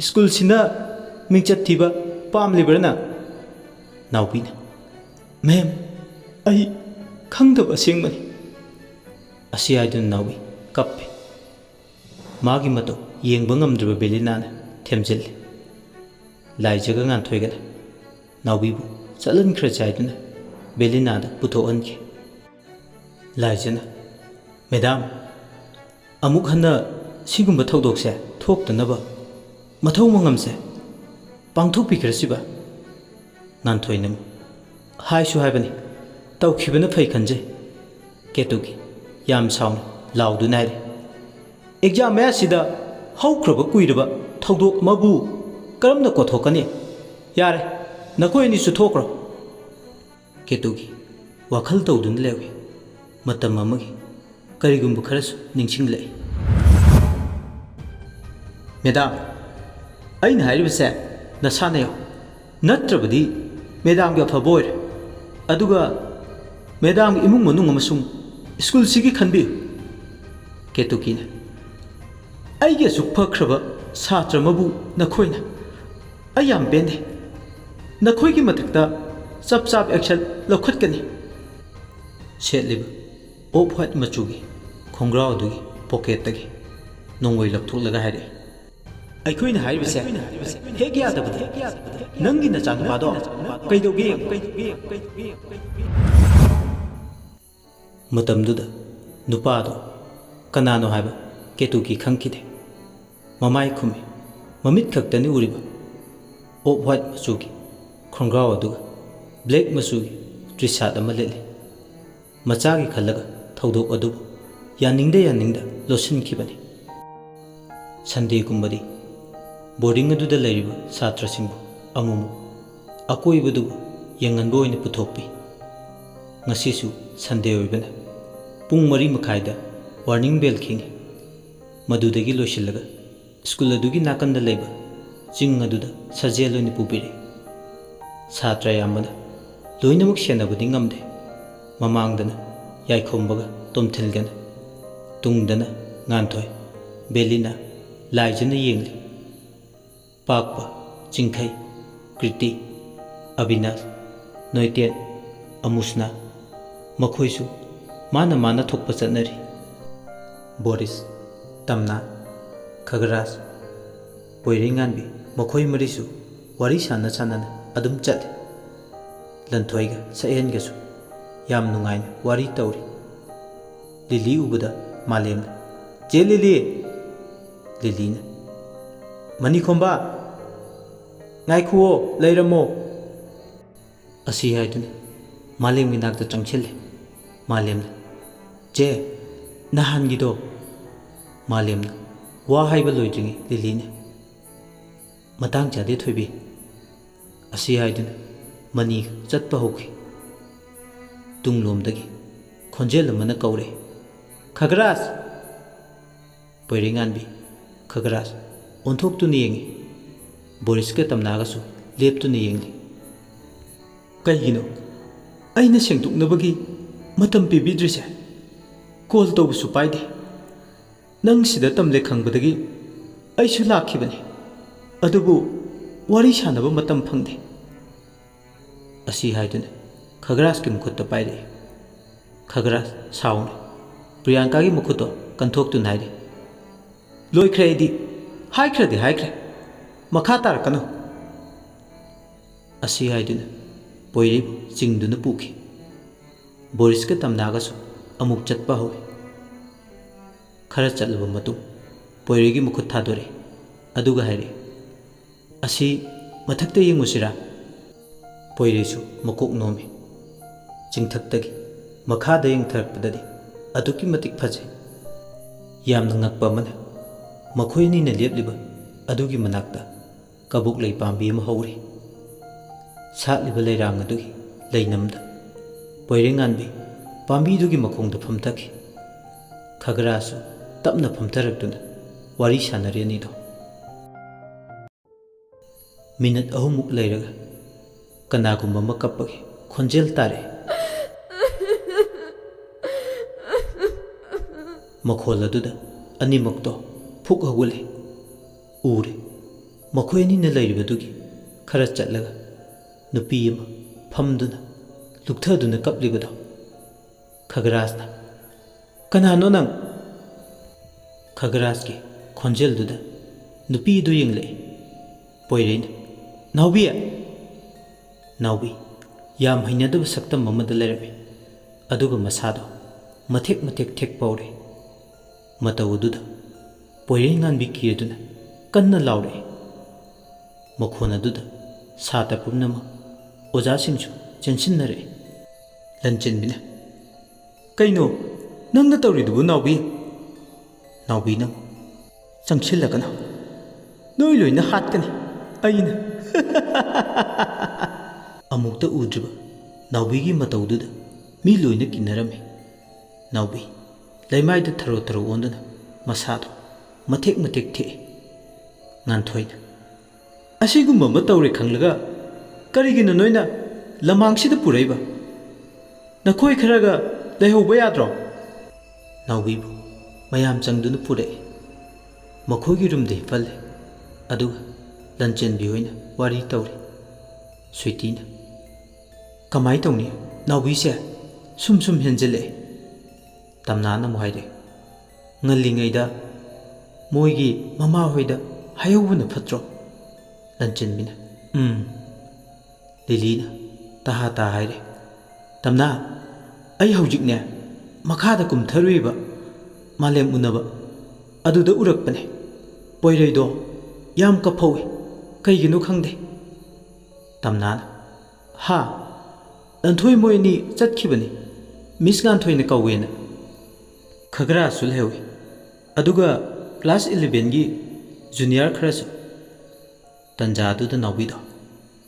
ꯁ꯭ꯀꯨꯜꯁꯤꯅ ꯃꯤꯡꯆꯠ ꯊꯤꯕ ꯄꯥꯝꯂꯤꯕ꯭ꯔꯥ ꯅꯪ?" ꯅꯥꯎꯕꯤꯅ, "ꯃꯦꯝ, ꯑꯩ ꯈꯪꯗꯕ ꯑꯁꯦꯡꯕꯅꯤ꯫" ꯑꯁꯤ ꯍꯥꯏꯗꯨꯅ ꯅꯥꯎꯕꯤ ꯀꯞꯄꯤ꯫ ꯃꯥꯒꯤ ꯃꯇꯧ ꯌꯦꯡꯕ ꯉꯝꯗ꯭ꯔꯕ ꯕꯦꯂꯤꯅꯥꯅ ꯊꯦꯝꯖꯤꯜꯂꯤ꯫ ꯂꯥꯏꯖꯒ ꯉꯥꯟꯊꯣꯏꯒꯅ ꯅꯥꯎꯕꯤꯕꯨ ꯆꯠꯍꯟꯈ꯭ꯔꯁꯤ ꯍꯥꯏꯗꯨꯅ ꯕꯦꯂꯤꯅꯥꯗ ꯄꯨꯊꯣꯛꯍꯟꯈꯤ꯫ ꯂꯥꯏꯖꯅ, "ꯃꯦꯗꯥꯝ, ꯑꯃꯨꯛ ꯍꯟꯅ ꯁꯤꯒꯨꯝꯕ ꯊꯧꯗꯣꯛꯁꯦ ꯊꯣꯛꯇꯅꯕ ꯃꯊꯧ ꯃꯉꯝꯁꯦ ꯄꯥꯡꯊꯣꯛꯄꯤꯈ꯭ꯔꯁꯤꯕ?" ꯉꯥꯟꯊꯣꯏꯅ ꯑꯃꯨꯛ, "ꯍꯥꯏꯁꯨ ꯍꯥꯏꯕꯅꯤ, ꯇꯧꯈꯤꯕꯅ ꯐꯩ ꯈꯟꯖꯩ꯫" ꯀꯦꯇꯨꯀꯤ ꯌꯥꯝ ꯁꯥꯎꯅ ꯂꯥꯎꯗꯨꯅ ꯍꯥꯏꯔꯦ, "ꯑꯦꯛꯖꯥꯝ ꯃꯌꯥꯁꯤꯗ ꯍꯧꯈ꯭ꯔꯕ ꯀꯨꯏꯔꯕ ꯊꯧꯗꯣꯛ ꯑꯃꯕꯨ ꯀꯔꯝꯅ ꯀꯣꯊꯣꯛꯀꯅꯤ? ꯌꯥꯔꯦ, ꯅꯈꯣꯏ ꯑꯅꯤꯁꯨ ꯊꯣꯛꯈ꯭ꯔꯣ꯫" ꯀꯦꯇꯨꯀꯤ ꯋꯥꯈꯜ ꯇꯧꯗꯨꯅ ꯂꯩꯍꯧꯏ꯫ ꯃꯇꯝ ꯑꯃꯒꯤ ꯀꯔꯤꯒꯨꯝꯕ ꯈꯔꯁꯨ ꯅꯤꯡꯁꯤꯡꯂꯛꯏ꯫ "ꯃꯦꯗꯥꯝ, ꯑꯩꯅ ꯍꯥꯏꯔꯤꯕꯁꯦ ꯅꯁꯥꯅ ꯌꯥꯎ, ꯅꯠꯇ꯭ꯔꯕꯗꯤ ꯃꯦꯗꯥꯝꯒꯤ ꯑꯐꯕ ꯑꯣꯏꯔꯦ꯫ ꯑꯗꯨꯒ ꯃꯦꯗꯥꯝꯒꯤ ꯏꯃꯨꯡ ꯃꯅꯨꯡ ꯑꯃꯁꯨꯡ ꯁ꯭ꯀꯨꯜꯁꯤꯒꯤ ꯈꯟꯕꯤꯌꯨ꯫" ꯀꯦꯇꯨꯀꯤꯅ, "ꯑꯩꯒꯤ ꯑꯁꯨꯛ ꯐꯈ꯭ꯔꯕ ꯁꯥꯇ꯭ꯔ ꯑꯃꯕꯨ ꯅꯈꯣꯏꯅ, ꯑꯩ ꯌꯥꯝ ꯄꯦꯟꯗꯦ꯫ ꯅꯈꯣꯏꯒꯤ ꯃꯊꯛꯇ ꯆꯞ ꯆꯥꯕ action ꯂꯧꯈꯠꯀꯅꯤ꯫" ꯁꯦꯠꯂꯤꯕ off white ꯃꯆꯨꯒꯤ ꯈꯣꯡꯒ꯭ꯔꯥꯎ ꯑꯗꯨꯒꯤ pocketꯇꯒꯤ ꯅꯣꯡꯃꯩ ꯂꯧꯊꯣꯛꯂꯒ ꯍꯥꯏꯔꯛꯏ, "ꯑꯩꯈꯣꯏꯅ ꯍꯥꯏꯔꯤꯕꯁꯦ ꯍꯦꯛ ꯌꯥꯗꯕꯗꯤ ꯅꯪꯒꯤ ꯅꯆꯥꯅꯨꯄꯥꯗꯣ ꯀꯩꯗꯧꯒꯦ ꯌꯦꯡꯉꯨ꯫" ꯃꯇꯝꯗꯨꯗ ꯅꯨꯄꯥꯗꯣ ꯀꯅꯥꯅꯣ ꯍꯥꯏꯕ ꯀꯦꯇꯨꯀꯤ ꯈꯪꯈꯤꯗꯦ꯫ ꯃꯃꯥꯏ ꯈꯨꯝꯃꯤ꯫ ꯃꯃꯤꯠ ꯈꯛꯇꯅꯤ ꯎꯔꯤꯕ꯫ Off white ꯃꯆꯨꯒꯤ ꯈꯣꯡꯒ꯭ꯔꯥꯎ ꯑꯗꯨꯒ black ꯃꯆꯨꯒꯤ T-shirt ꯑꯃ ꯂꯤꯠꯂꯤ꯫ ꯃꯆꯥꯒꯤ ꯈꯜꯂꯒ ꯊꯧꯗꯣꯛ ꯑꯗꯨꯕꯨ ꯌꯥꯅꯤꯡꯗ ꯌꯥꯅꯤꯡꯗ ꯂꯣꯠꯁꯤꯟꯈꯤꯕꯅꯤ꯫ Sundayꯒꯨꯝꯕꯗꯤ boarding ꯑꯗꯨꯗ ꯂꯩꯔꯤꯕ ꯁꯥꯇ꯭ꯔꯁꯤꯡꯕꯨ ꯑꯃꯨꯛꯃꯨꯛ ꯑꯀꯣꯏꯕꯗꯨꯕꯨ ꯌꯦꯡꯍꯟꯕ ꯑꯣꯏꯅ ꯄꯨꯊꯣꯛꯄꯤ꯫ ꯉꯁꯤꯁꯨ Sunday ꯑꯣꯏꯕꯅ ꯄꯨꯡ ꯃꯔꯤ ꯃꯈꯥꯏꯗ warning bell ꯈꯤꯡꯏ꯫ ꯃꯗꯨꯗꯒꯤ ꯂꯣꯏꯁꯤꯜꯂꯒ ꯁ꯭ꯀꯨꯜ ꯑꯗꯨꯒꯤ ꯅꯥꯀꯟꯗ ꯂꯩꯕ ꯆꯤꯡ ꯑꯗꯨꯗ ꯁꯥꯖꯦꯜ ꯑꯣꯏꯅ ꯄꯨꯕꯤꯔꯛꯏ꯫ ꯁꯥꯇ꯭ꯔ ꯑꯌꯥꯝꯕꯅ ꯂꯣꯏꯅꯃꯛ ꯁꯦꯟꯅꯕꯗꯤ ꯉꯝꯗꯦ꯫ ꯃꯃꯥꯡꯗꯅ ꯌꯥꯏꯈꯣꯝꯕꯒ ꯇꯣꯝꯊꯤꯜꯒꯅ, ꯇꯨꯡꯗꯅ ꯉꯥꯟꯊꯣꯏ, ꯕꯦꯂꯤꯅꯥ, ꯂꯥꯏꯖꯅ ꯌꯦꯡꯂꯤ꯫ ꯄꯥꯛꯄ, ꯆꯤꯡꯈꯩ, ꯀ꯭ꯔꯤꯇꯤ, ꯑꯕꯤꯅꯥꯁ, ꯅꯣꯏꯇꯦꯟ, ꯑꯃꯨꯁꯅꯥ, ꯃꯈꯣꯏꯁꯨ ꯃꯥꯅ ꯃꯥꯅ ꯊꯣꯛꯄ ꯆꯠꯅꯔꯤ꯫ ꯕꯣꯔꯤꯁ, ꯇꯝꯅꯥ, ꯈꯒꯔꯥꯖ, ꯄꯣꯏꯔꯩꯉꯥꯟꯕꯤ, ꯃꯈꯣꯏ ꯃꯔꯤꯁꯨ ꯋꯥꯔꯤ ꯁꯥꯟꯅ ꯁꯥꯟꯅꯅ ꯑꯗꯨꯝ ꯆꯠꯂꯤ꯫ ꯂꯟꯊꯣꯏꯒ ꯁꯛꯍꯦꯟꯒꯁꯨ ꯌꯥꯝ ꯅꯨꯡꯉꯥꯏꯅ ꯋꯥꯔꯤ ꯇꯧꯔꯤ꯫ ꯂꯤꯂꯤ ꯎꯕꯗ ꯃꯥꯂꯦꯝꯅ, "ꯆꯦ ꯂꯤꯂꯤ!" ꯂꯤꯂꯤꯅ, "ꯃꯅꯤꯈꯣꯝꯕ, ꯉꯥꯏꯈꯨꯑꯣ, ꯂꯩꯔꯝꯃꯣ꯫ ꯑꯁꯤ ꯍꯥꯏꯗꯨꯅ ꯃꯥꯂꯦꯝꯒꯤ ꯅꯥꯛꯇ ꯆꯪꯁꯤꯜꯂꯦ꯫ ꯃꯥꯂꯦꯝꯅ, "ꯆꯦ, ꯅꯍꯥꯟꯒꯤꯗꯣ"꯫ ꯃꯥꯂꯦꯝꯅ ꯋꯥ ꯍꯥꯏꯕ ꯂꯣꯏꯗ꯭ꯔꯤꯉꯩ ꯂꯤꯂꯤꯅ, "ꯃꯇꯥꯡ ꯆꯥꯗꯦ ꯊꯣꯏꯕꯤ"꯫ ꯑꯁꯤ ꯍꯥꯏꯗꯨꯅ ꯃꯅꯤ ꯆꯠꯄ ꯍꯧꯈꯤ꯫ ꯇꯨꯡꯂꯣꯝꯗꯒꯤ ꯈꯣꯟꯖꯦꯜ ꯑꯃꯅ ꯀꯧꯔꯦ, "ꯈꯒꯔꯥꯖ!" ꯄꯣꯏꯔꯩꯉꯥꯟꯕꯤ ꯈꯒꯔꯥꯖ ꯑꯣꯟꯊꯣꯛꯇꯨꯅ ꯌꯦꯡꯉꯤ꯫ ꯕꯣꯔꯤꯁꯀ ꯇꯝꯅꯥꯒꯁꯨ ꯂꯦꯞꯇꯨꯅ ꯌꯦꯡꯂꯤ꯫ "ꯀꯩꯒꯤꯅꯣ ꯑꯩꯅ ꯁꯦꯡꯗꯣꯛꯅꯕꯒꯤ ꯃꯇꯝ ꯄꯤꯕꯤꯗ꯭ꯔꯤꯁꯦ? ꯀꯣꯜ ꯇꯧꯕꯁꯨ ꯄꯥꯏꯗꯦ꯫ ꯅꯪ ꯁꯤꯗ ꯇꯝꯂꯦ ꯈꯪꯕꯗꯒꯤ ꯑꯩꯁꯨ ꯂꯥꯛꯈꯤꯕꯅꯤ, ꯑꯗꯨꯕꯨ ꯋꯥꯔꯤ ꯁꯥꯟꯅꯕ ꯃꯇꯝ ꯐꯪꯗꯦ"꯫ ꯑꯁꯤ ꯍꯥꯏꯗꯨꯅ ꯈꯒꯔꯥꯖꯀꯤ ꯃꯈꯨꯠꯇ ꯄꯥꯏꯔꯛꯏ꯫ ꯈꯒꯔꯥꯖ ꯁꯥꯎꯅ ꯄ꯭ꯔꯤꯌꯥꯡꯀꯥꯒꯤ ꯃꯈꯨꯠꯇꯣ ꯀꯟꯊꯣꯛꯇꯨꯅ ꯍꯥꯏꯔꯤ, "ꯂꯣꯏꯈ꯭ꯔꯦ ꯑꯩꯗꯤ꯫ ꯍꯥꯏꯈ꯭ꯔꯗꯤ ꯍꯥꯏꯈ꯭ꯔꯦ꯫ ꯃꯈꯥ ꯇꯥꯔꯛꯀꯅꯨ"꯫ ꯑꯁꯤ ꯍꯥꯏꯗꯨꯅ ꯄꯣꯏꯔꯩꯕꯨ ꯆꯤꯡꯗꯨꯅ ꯄꯨꯈꯤ꯫ ꯕꯣꯔꯤꯁꯀ ꯇꯝꯅꯥꯒꯁꯨ ꯑꯃꯨꯛ ꯆꯠꯄ ꯍꯧꯏ꯫ ꯈꯔ ꯆꯠꯂꯕ ꯃꯇꯨꯡ ꯄꯣꯏꯔꯩꯒꯤ ꯃꯈꯨꯠ ꯊꯥꯗꯣꯔꯛꯏ꯫ ꯑꯗꯨꯒ ꯍꯥꯏꯔꯛꯏ, "ꯑꯁꯤ ꯃꯊꯛꯇ ꯌꯦꯡꯉꯨꯁꯤꯔꯥ?" ꯄꯣꯏꯔꯩꯁꯨ ꯃꯀꯣꯛ ꯅꯣꯝꯃꯤ꯫ ꯆꯤꯡꯊꯛꯇꯒꯤ ꯃꯈꯥꯗ ꯌꯦꯡꯊꯔꯛꯄꯗꯗꯤ ꯑꯗꯨꯛꯀꯤ ꯃꯇꯤꯛ ꯐꯖꯩ꯫ ꯌꯥꯝꯅ ꯉꯛꯄ ꯑꯃꯅ, ꯃꯈꯣꯏ ꯑꯅꯤꯅ ꯂꯦꯞꯂꯤꯕ ꯑꯗꯨꯒꯤ ꯃꯅꯥꯛꯇ ꯀꯕꯣꯛꯂꯩ ꯄꯥꯝꯕꯤ ꯑꯃ ꯍꯧꯔꯤ꯫ ꯁꯥꯠꯂꯤꯕ ꯂꯩꯔꯥꯡ ꯑꯗꯨꯒꯤ ꯂꯩꯅꯝꯗ ꯄꯣꯏꯔꯩꯉꯥꯟꯕꯤ ꯄꯥꯝꯕꯤꯗꯨꯒꯤ ꯃꯈꯣꯡꯗ ꯐꯝꯊꯈꯤ꯫ ꯈꯒꯔꯥꯁꯨ ꯇꯞꯅ ꯐꯝꯊꯔꯛꯇꯨꯅ ꯋꯥꯔꯤ ꯁꯥꯟꯅꯔꯤ ꯑꯅꯤꯗꯣ꯫ ꯃꯤꯅꯠ ꯑꯍꯨꯝꯃꯨꯛ ꯂꯩꯔꯒ ꯀꯅꯥꯒꯨꯝꯕ ꯑꯃ ꯀꯞꯄꯒꯤ ꯈꯣꯟꯖꯦꯜ ꯇꯥꯔꯛꯏ꯫ ꯃꯈꯣꯜ ꯑꯗꯨꯗ ꯑꯅꯤꯃꯛꯇꯣ ꯐꯨꯛ ꯍꯧꯒꯠꯂꯦ꯫ ꯎꯔꯦ, ꯃꯈꯣꯏ ꯑꯅꯤꯅ ꯂꯩꯔꯤꯕꯗꯨꯒꯤ ꯈꯔ ꯆꯠꯂꯒ ꯅꯨꯄꯤ ꯑꯃ ꯐꯝꯗꯨꯅ ꯂꯨꯛꯊꯗꯨꯅ ꯀꯞꯂꯤꯕꯗꯣ꯫ ꯈꯒꯔꯥꯖꯅ, "ꯀꯅꯥꯅꯣ ꯅꯪ?" ꯈꯒꯔꯥꯖꯀꯤ ꯈꯣꯟꯖꯦꯜꯗꯨꯗ ꯅꯨꯄꯤꯗꯨ ꯌꯦꯡꯂꯛꯏ꯫ ꯄꯣꯏꯔꯩꯅ, "ꯅꯥꯎꯕꯤ!" ꯅꯥꯎꯕꯤ ꯌꯥꯝ ꯍꯩꯅꯗꯕ ꯁꯛꯇꯝ ꯑꯃꯗ ꯂꯩꯔꯝꯃꯤ, ꯑꯗꯨꯒ ꯃꯁꯥꯗꯣ ꯃꯊꯦꯛ ꯃꯊꯦꯛ ꯊꯦꯛ ꯄꯧꯔꯤ꯫ ꯃꯇꯧ ꯑꯗꯨꯗ ꯄꯣꯏꯔꯩꯉꯥꯟꯕꯤ ꯀꯤꯔꯗꯨꯅ ꯀꯟꯅ ꯂꯥꯎꯔꯛꯏ꯫ ꯃꯈꯣꯟ ꯑꯗꯨꯗ ꯁꯥꯇ꯭ꯔ ꯄꯨꯝꯅꯃꯛ ꯑꯣꯖꯥꯁꯤꯡꯁꯨ ꯆꯦꯟꯁꯤꯟꯅꯔꯛꯏ꯫ ꯂꯟꯆꯦꯟꯕꯤꯅ, "ꯀꯩꯅꯣ ꯅꯪꯅ ꯇꯧꯔꯤꯗꯨꯕꯨ, ꯅꯥꯎꯕꯤ?" ꯅꯥꯎꯕꯤꯅ, "ꯆꯪꯁꯤꯜꯂꯒꯅ ꯅꯣꯏ ꯂꯣꯏꯅ ꯍꯥꯠꯀꯅꯤ ꯑꯩꯅ!" ꯑꯃꯨꯛꯇ ꯎꯗ꯭ꯔꯤꯕ ꯅꯥꯎꯕꯤꯒꯤ ꯃꯇꯧꯗꯨꯗ ꯃꯤ ꯂꯣꯏꯅ ꯀꯤꯅꯔꯝꯃꯤ꯫ ꯅꯥꯎꯕꯤ ꯂꯩꯃꯥꯏꯗ ꯊꯔꯣ ꯊꯔꯣ ꯑꯣꯟꯗꯨꯅ ꯃꯁꯥꯗꯣ ꯃꯇꯦꯛ ꯃꯇꯦꯛ ꯊꯦꯛꯏ꯫ ꯉꯥꯟꯊꯣꯏꯅ, "ꯑꯁꯤꯒꯨꯝꯕ ꯑꯃ ꯇꯧꯔꯦ ꯈꯪꯂꯒ ꯀꯔꯤꯒꯤꯅꯣ ꯅꯣꯏꯅ ꯂꯃꯥꯡꯁꯤꯗ ꯄꯨꯔꯛꯏꯕ? ꯅꯈꯣꯏ ꯈꯔꯒ ꯂꯩꯍꯧꯕ ꯌꯥꯗ꯭ꯔꯣ?" ꯅꯥꯎꯕꯤꯕꯨ ꯃꯌꯥꯝ ꯆꯪꯗꯨꯅ ꯄꯨꯔꯛꯏ꯫ ꯃꯈꯣꯏꯒꯤ ꯔꯨꯝꯗ ꯍꯤꯞꯍꯜꯂꯦ꯫ ꯑꯗꯨꯒ ꯂꯟꯆꯦꯟꯕꯤ ꯍꯣꯏꯅ ꯋꯥꯔꯤ ꯇꯧꯔꯤ꯫ ꯁ꯭ꯋꯤꯇꯤꯅ, "ꯀꯃꯥꯏ ꯇꯧꯅꯤ? ꯅꯥꯎꯕꯤꯁꯦ ꯁꯨꯝ ꯁꯨꯝ ꯍꯦꯟꯖꯤꯜꯂꯛꯑꯦ꯫" ꯇꯝꯅꯥꯅ ꯑꯃꯨꯛ ꯍꯥꯏꯔꯛꯑꯦ, "ꯉꯜꯂꯤꯉꯩꯗ ꯃꯣꯏꯒꯤ ꯃꯃꯥꯍꯣꯏꯗ ꯍꯥꯏꯍꯧꯕꯅ ꯐꯠꯇ꯭ꯔꯣ?" ꯂꯟꯆꯦꯟꯕꯤꯅ, "ꯎꯝ꯫" ꯂꯤꯂꯤꯅ ꯇꯍꯥ ꯇꯥ ꯍꯥꯏꯔꯦ, "ꯇꯝꯅꯥ, ꯑꯩ ꯍꯧꯖꯤꯛꯅꯦ ꯃꯈꯥꯗ ꯀꯨꯝꯊꯔꯨꯏꯕ ꯃꯥꯂꯦꯝ ꯎꯅꯕ꯫ ꯑꯗꯨꯗ ꯎꯔꯛꯄꯅꯦ꯫ ꯄꯣꯏꯔꯩꯗꯣ ꯌꯥꯝ ꯀꯞꯐꯧꯏ, ꯀꯩꯒꯤꯅꯣ ꯈꯪꯗꯦ꯫" ꯇꯝꯅꯥꯅ, "ꯍꯥ? ꯂꯟꯊꯣꯏ ꯃꯣꯏ ꯑꯅꯤ ꯆꯠꯈꯤꯕꯅꯤ, ꯃꯤꯁ ꯉꯥꯟꯊꯣꯏꯅ ꯀꯧꯋꯦꯅ꯫ ꯈꯒ꯭ꯔꯥꯁꯨ ꯂꯩꯍꯧꯏ, ꯑꯗꯨꯒ ꯀ꯭ꯂꯥꯁ ꯏꯂꯦꯚꯦꯟꯒꯤ ꯖꯨꯅꯤꯌꯔ ꯈꯔꯁꯨ꯫" ꯇꯟꯖꯥꯗꯨꯗ ꯅꯥꯎꯕꯤꯗꯣ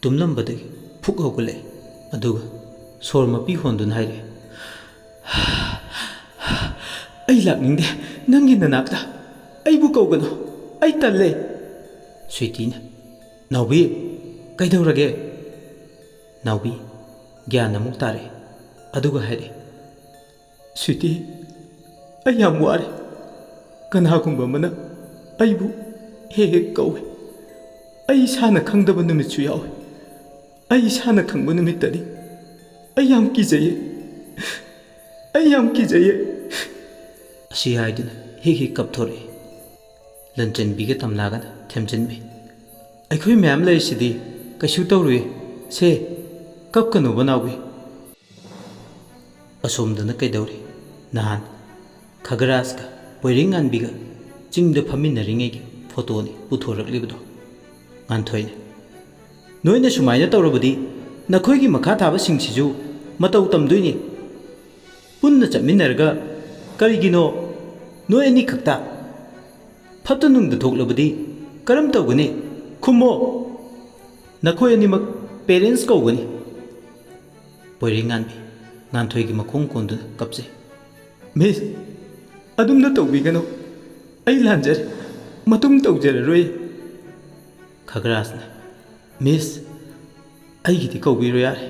ꯇꯨꯝꯂꯝꯕꯗꯒꯤ ꯐꯨꯛ ꯍꯧꯒꯠꯂꯛꯏ꯫ ꯑꯗꯨꯒ ꯁꯣꯔ ꯃꯄꯤ ꯍꯣꯟꯗꯨꯅ ꯍꯥꯏꯔꯛꯏ, "ꯑꯩ ꯂꯥꯛꯅꯤꯡꯗꯦ ꯅꯪꯒꯤ ꯅꯅꯥꯛꯇ꯫ ꯑꯩꯕꯨ ꯀꯧꯒꯅꯨ꯫ ꯑꯩ ꯇꯜꯂꯦ꯫" ꯁ꯭ꯋꯤꯇꯤꯅ, "ꯅꯥꯎꯕꯤ, ꯀꯩꯗꯧꯔꯒꯦ?" ꯅꯥꯎꯕꯤ ꯒ꯭ꯌꯥꯟ ꯑꯃꯨꯛ ꯇꯥꯔꯛꯏ꯫ ꯑꯗꯨꯒ ꯍꯥꯏꯔꯛꯏ, "ꯁ꯭ꯋꯤꯇꯤ, ꯑꯩ ꯌꯥꯝ ꯋꯥꯔꯦ꯫ ꯀꯅꯥꯒꯨꯝꯕ ꯑꯃꯅ ꯑꯩꯕꯨ ꯍꯦꯛ ꯍꯦꯛ ꯀꯧꯏ꯫ ꯑꯩ ꯏꯁꯥꯅ ꯈꯪꯗꯕ ꯅꯨꯃꯤꯠꯁꯨ ꯌꯥꯎꯏ꯫ ꯑꯩ ꯏꯁꯥꯅ ꯈꯪꯕ ꯅꯨꯃꯤꯠꯇꯗꯤ ꯑꯩ ꯌꯥꯝ ꯀꯤꯖꯩꯌꯦ꯫ ꯑꯩ ꯌꯥꯝ ꯀꯤꯖꯩꯌꯦ꯫" ꯑꯁꯤ ꯍꯥꯏꯗꯨꯅ ꯍꯦꯛ ꯍꯦꯛ ꯀꯞꯊꯣꯔꯛꯏ꯫ ꯂꯟꯆꯦꯟꯕꯤꯒ ꯇꯝꯅꯥꯒꯅ ꯊꯦꯝꯖꯤꯟꯕꯤ, "ꯑꯩꯈꯣꯏ ꯃꯌꯥꯝ ꯂꯩꯔꯤꯁꯤꯗꯤ, ꯀꯩꯁꯨ ꯇꯧꯔꯣꯏꯌꯦ꯫ ꯁꯦ, ꯀꯞꯀꯅꯣꯕ ꯅꯥꯎꯕꯤ꯫" ꯑꯁꯣꯝꯗꯅ ꯀꯩꯗꯧꯔꯤ? ꯅꯍꯥꯟ ꯈꯒꯔꯥꯖꯀ ꯄꯣꯏꯔꯦꯡꯉꯥꯟꯕꯤꯒ ꯆꯤꯡꯗ ꯐꯝꯃꯤꯟꯅꯔꯤꯉꯩꯒꯤ ꯐꯣꯇꯣꯅꯤ ꯄꯨꯊꯣꯔꯛꯂꯤꯕꯗꯣ꯫ ꯉꯥꯟꯊꯣꯏꯅ, "ꯅꯣꯏꯅ ꯁꯨꯃꯥꯏꯅ ꯇꯧꯔꯕꯗꯤ ꯅꯈꯣꯏꯒꯤ ꯃꯈꯥ ꯊꯥꯕꯁꯤꯡꯁꯤꯁꯨ ꯃꯇꯧ ꯇꯝꯗꯣꯏꯅꯤ꯫ ꯄꯨꯟꯅ ꯆꯠꯃꯤꯟꯅꯔꯒ ꯀꯔꯤꯒꯤꯅꯣ ꯅꯣꯏ ꯑꯅꯤꯈꯛꯇ? ꯐꯠꯇ ꯅꯨꯡꯗ ꯊꯣꯛꯂꯕꯗꯤ ꯀꯔꯝ ꯇꯧꯒꯅꯤ? ꯈꯨꯝꯃꯣ꯫ ꯅꯈꯣꯏ ꯑꯅꯤꯃꯛ parents ꯀꯧꯒꯅꯤ꯫ ꯄꯣꯏꯔꯩꯉꯥꯟꯕꯤ ꯉꯥꯟꯊꯣꯏꯒꯤ ꯃꯈꯣꯡ ꯀꯣꯟꯗꯨꯅ ꯀꯞꯆꯩ꯫ "Miss, ꯑꯗꯨꯝꯅ ꯇꯧꯕꯤꯒꯅꯨ꯫ ꯑꯩ ꯂꯥꯟꯖꯔꯦ꯫ ꯃꯇꯨꯡ ꯇꯧꯖꯔꯔꯣꯏ꯫" ꯈꯒꯔꯥꯖꯅ, "Miss, ꯑꯩꯒꯤꯗꯤ ꯀꯧꯕꯤꯔꯣ ꯌꯥꯔꯦ,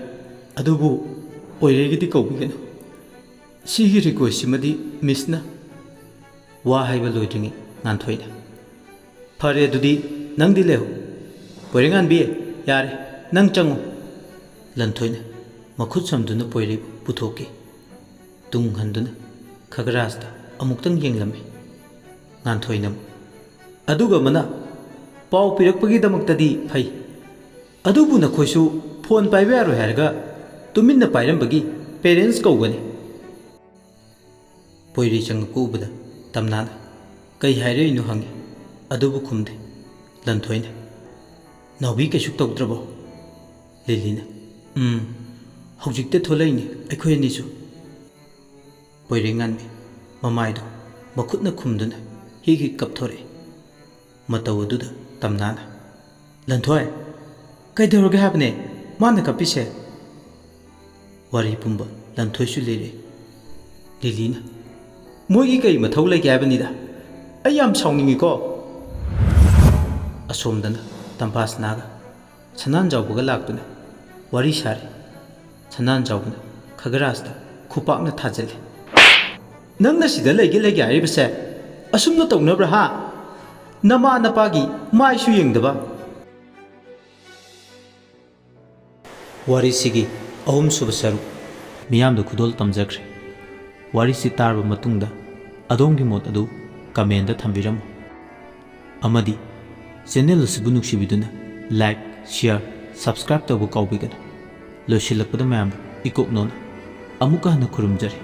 ꯑꯗꯨꯕꯨ ꯄꯣꯏꯔꯩꯒꯤꯗꯤ ꯀꯧꯕꯤꯒꯅꯨ꯫ ꯁꯤꯒꯤ request ꯁꯤꯃꯗꯤ Miss ꯅ꯫" ꯋꯥ ꯍꯥꯏꯕ ꯂꯣꯏꯗ꯭ꯔꯤꯉꯩ ꯉꯥꯟꯊꯣꯏꯅ, "ꯐꯔꯦ, ꯑꯗꯨꯗꯤ ꯅꯪꯗꯤ ꯂꯩꯍꯧ꯫ ꯄꯣꯏꯔꯩꯉꯥꯟꯕꯤ, ꯌꯥꯔꯦ, ꯅꯪ ꯆꯪꯉꯨ꯫" ꯂꯟꯊꯣꯏꯅ ꯃꯈꯨꯠ ꯁꯝꯗꯨꯅ ꯄꯣꯏꯔꯩꯕꯨ ꯄꯨꯊꯣꯛꯈꯤ꯫ ꯇꯨꯡ ꯍꯟꯗꯨꯅ ꯈꯒꯔꯥꯖꯇ ꯑꯃꯨꯛꯇꯪ ꯌꯦꯡꯂꯝꯃꯤ꯫ ꯉꯥꯟꯊꯣꯏꯅ ꯑꯃꯨꯛ, "ꯑꯗꯨꯒ ꯑꯃꯅ, ꯄꯥꯎ ꯄꯤꯔꯛꯄꯒꯤꯗꯃꯛꯇꯗꯤ ꯐꯩ, ꯑꯗꯨꯕꯨ ꯅꯈꯣꯏꯁꯨ phone ꯄꯥꯏꯕ ꯌꯥꯔꯣꯏ ꯍꯥꯏꯔꯒ ꯇꯨꯃꯤꯟꯅ ꯄꯥꯏꯔꯝꯕꯒꯤ parents ꯀꯧꯒꯅꯤ꯫" ꯄꯣꯏꯔꯩ ꯆꯪꯉꯛꯄ ꯎꯕꯗ ꯇꯝꯅꯥꯅ ꯀꯩ ꯍꯥꯏꯔꯛꯏꯅꯣ ꯍꯪꯉꯤ, ꯑꯗꯨꯕꯨ ꯈꯨꯝꯗꯦ꯫ ꯂꯟꯊꯣꯏꯅ, "ꯅꯥꯎꯕꯤ ꯀꯩꯁꯨ ꯇꯧꯗ꯭ꯔꯕꯣ?" ꯂꯤꯂꯤꯅ, "ꯎꯝ, ꯍꯧꯖꯤꯛꯇ ꯊꯣꯛꯂꯛꯏꯅꯤ ꯑꯩꯈꯣꯏ ꯑꯅꯤꯁꯨ꯫" ꯄꯣꯏꯔꯩꯉꯥꯟꯕꯤ ꯃꯃꯥꯏꯗꯨ ꯃꯈꯨꯠꯅ ꯈꯨꯝꯗꯨꯅ ꯍꯤꯛ ꯍꯤꯛ ꯀꯞꯊꯣꯔꯛꯏ꯫ ꯃꯇꯧ ꯑꯗꯨꯗ ꯇꯝꯅꯥꯅ, "ꯂꯟꯊꯣꯏ, ꯀꯩꯗꯧꯔꯒꯦ ꯍꯥꯏꯕꯅꯦ ꯃꯥꯅ ꯀꯞꯄꯤꯁꯦ?" ꯋꯥꯔꯤ ꯄꯨꯝꯕ ꯂꯟꯊꯣꯏꯁꯨ ꯂꯤꯔꯦ꯫ ꯂꯤꯂꯤꯅ, "ꯃꯣꯏꯒꯤ ꯀꯩ ꯃꯊꯧ ꯂꯩꯒꯦ ꯍꯥꯏꯕꯅꯤꯗ? ꯑꯩ ꯌꯥꯝ ꯁꯥꯎꯅꯤꯡꯉꯤꯀꯣ꯫" ꯑꯁꯣꯝꯗꯅ ꯇꯝꯐꯥꯁꯅꯥꯒ ꯁꯅꯥꯟꯖꯥꯎꯕꯒ ꯂꯥꯛꯇꯨꯅ ꯋꯥꯔꯤ ꯁꯥꯔꯤ꯫ ꯁꯅꯥꯟꯖꯥꯎꯕꯅ ꯈꯒꯔꯥꯖꯇ ꯈꯨꯄꯥꯛꯅ ꯊꯥꯖꯤꯜꯂꯤ꯫ "ꯅꯪꯅ ꯁꯤꯗ ꯂꯩꯒꯦ ꯂꯩꯒꯦ ꯍꯥꯏꯔꯤꯕꯁꯦ ꯑꯁꯨꯝꯅ ꯇꯧꯅꯕ꯭ꯔꯥ, ꯍꯥ? ꯅꯃꯥ ꯅꯄꯥꯒꯤ ꯃꯥꯏꯁꯨ ꯌꯦꯡꯗꯕ꯫" ꯋꯥꯔꯤꯁꯤꯒꯤ ꯑꯍꯨꯝꯁꯨꯕ ꯁꯔꯨꯛ ꯃꯤꯌꯥꯝꯗ ꯈꯨꯗꯣꯜ ꯇꯝꯖꯈ꯭ꯔꯦ꯫ ꯋꯥꯔꯤꯁꯤ ꯇꯥꯔꯕ ꯃꯇꯨꯡꯗ ꯑꯗꯣꯝꯒꯤ ꯃꯣꯠ ꯑꯗꯨ comment ꯊꯝꯕꯤꯔꯝꯃꯨ꯫ ꯑꯃꯗꯤ channel ꯑꯁꯤꯕꯨ ꯅꯨꯡꯁꯤꯕꯤꯗꯨꯅ like, share, subscribe ꯇꯧꯕ ꯀꯥꯎꯕꯤꯒꯅꯨ꯫ ꯂꯣꯏꯁꯤꯜꯂꯛꯄꯗ ꯃꯌꯥꯝꯕꯨ ꯏꯀꯣꯛꯅꯣꯅ ꯑꯃꯨꯛꯀ ꯍꯟꯅ ꯈꯨꯔꯨꯝꯖꯔꯤ꯫